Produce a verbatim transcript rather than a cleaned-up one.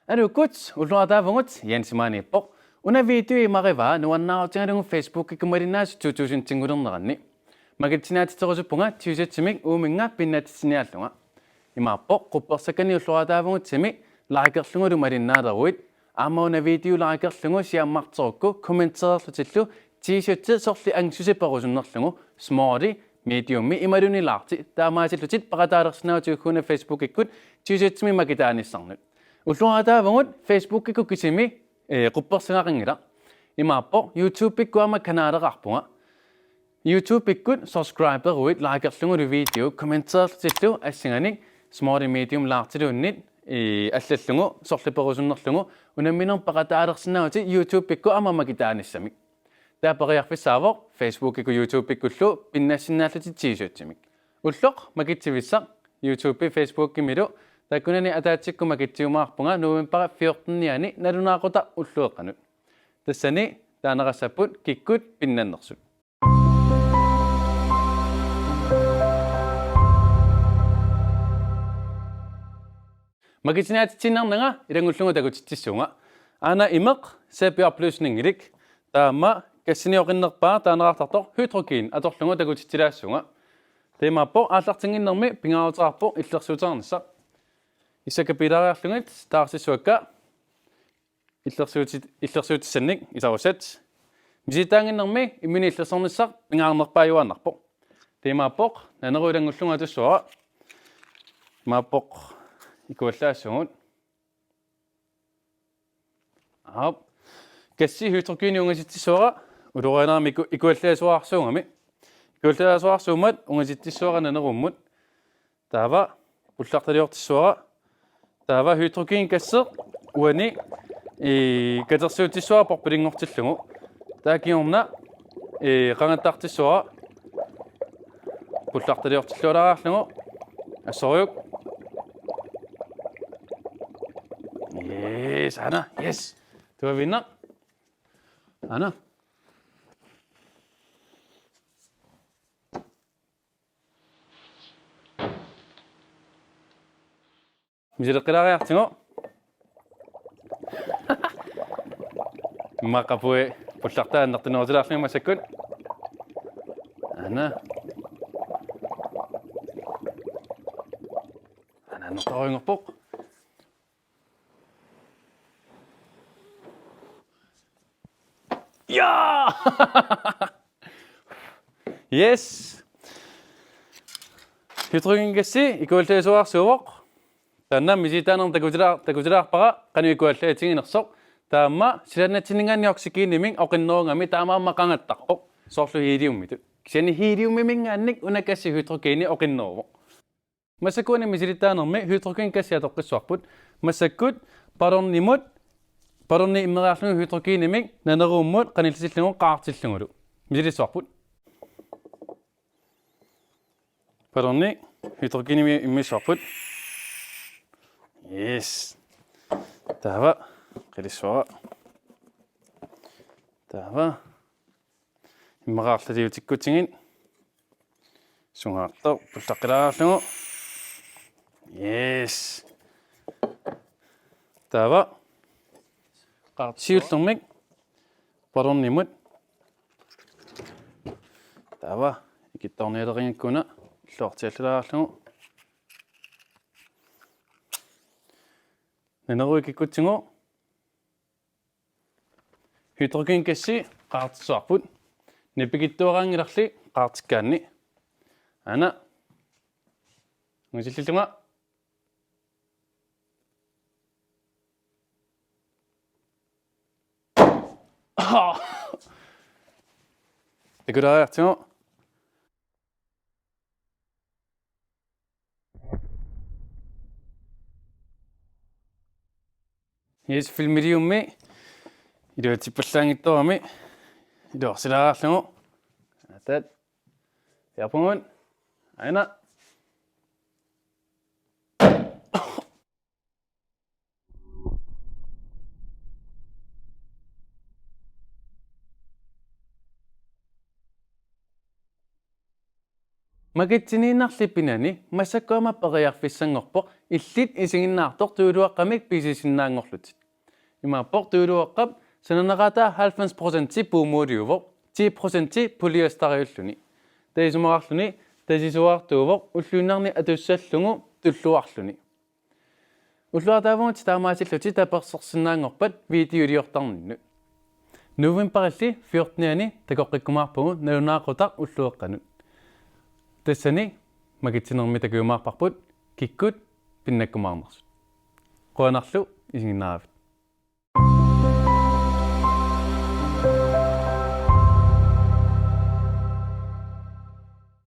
Aluukkut, ulluartaavugut, Jens Maaniippoq. Una video imarivaa nuannaarutigalugu Facebookikkut malinnaasut to tusindinngulerneranni. Makitsiniaatitserusuppunga T-shirtimik uuminnga pinnatsitsiniaallunga. Imaappoq quppersakkanik ulluartaavugutsimi likerlugulu malinnaaleruit. Aamma una video likerlugu siammarterukku kommenteerlutillu T-shirti sorleq angissuseq perusunnerlugu small, medium imaluunniit large taamaasillutit peqataalersinnaavutit ugguuna Facebookikkut T-shirtimik makitaanissannut. Ulluartaavugut Facebookikkut kisimi, ee, quppersagaqanngilaq. Imaappoq YouTubekkut aamma kanaleqarpunga. YouTubekkut subscriberuit likerlugulu video kommenteerlutillu assinganik small, medium, largeluunniit, ee, allallugu sorleq perusunnerlugu unamminermut peqataalersinnaavutit YouTubekkut aamma makitaanissamik. Taava periarfissaavoq Facebookikkut YouTubekkullu pinnassinnaallutit T-shirtimik. Ulloq makitsivissaq YouTube Facebookimilu taakkunani ataatsikkut makitsiumaarpunga novembarip fjortenianni nalunaaqutaq ulloqeqqanut. Tassani taaneqassapput kikkut pinnannersut. Makitsiniaatitsiinnarnanga ilanngullugu takutitsissuunga. Aana imeq, sepia opløsningilik. Taama gassini oqinnerpaa taaneqartartoq hydrogen atorlugu takutitsilaassuunga. Taamaappoq aallartinnginnermi pingaaruteqarpoq illersuuteqarnissaq. Issakka piilaariarlugit taarsissuakka illersuutit-, illersuutissannik isarussat. Misilittaannginnermi imminut illersornissaq pingaarnerpaajuaannarpoq. Taamaappoq naneruut ilanngullugu atussuara. Imaappoq ikuallaassuugut. Aap. Gassi hydrogeni ungasitsissuara ulorianarami iku-, ikuallaasuarsuugami. Ikuallaasuarsuummat ungasitsissuara naneruummut. Taava pullartaliortissuara. Taava hydrogengassi uani, ee, katersuutissavara porpilinngortillugu. Taava kingorna, ee, qangattartissavara. Pullartaliortillualaarlugu. Assorujuk. Yes, aana, yes. Tuaviinnaq. Aana. Misileqqilaariartigu. Immaqa pui pullartaa annertunerutilaarlugu massakkut. Aana. Aana annertoorujunngorpoq. Ja! Yes. Hydrogengassi ikuallaasuarsuuvoq. Taanna misilittaanermut takutila-, takutilaarpara qanoq ikuallaatiginersoq. Taama silaannatsinninngaanniit oxygenimik oqinnerugami taamaammat qangattarpoq. Soorlu heliumitut. Kisianni heliumiminngaanniit una gassi hydrogeni oqinneruvoq. Massakkut una misilittaanermi hydrogengassi atoqqissavarput. Massakkut ballonimut, balloni immeriarlugu hydrogenimik naneruummut qanillisillugu qaartillugulu. Misilissavarput. Balloni hydrogenimik immiissavarput. Yes. Taava qilissavara. Taava immeraarlaliutikkutsigit. Sungaartoq pullaqqilaarlugu. Yes. Taava siullermik ballonimut. Taava ikittoornialerigikkuna illuartiallaarlugu. Naneruut kikkutsigu. Hydrogengassi qaartissavara. Nipikitsuaraanngilarli qaartikkaanni. Aana. Ungasillillunga. Takulaariartigu. Yes, filmiliummi iluatsippallaanngitsoorami iluarsilaarlugu. Atat. Japungun. Aana. Makitsiniinnarli pinani massakkut aamma periarfissanngorpoq illit isiginnaartoq tujuluaqqamik pisisinnaanngorlutit. Imaappoq tujuluaqqap sananeqaataa halvfems procenti bomuuliuvoq, ti procenti polyesteriulluni. Taava isumaqarluni tasisuartuuvoq ulluinnarni atussallugu tulluarluni. Ulluartaavugut taamaasillutit tapersersinnaanngorpat videoliortarninnut. Novemberilli fjortenianni takoqqikkumaarpugut nalunaaqutaq ullueqqanut. Tassani makitsinermi takujumaarparput kikkut pinnakkumaarnersut. Qujanarlu isiginnaaravit.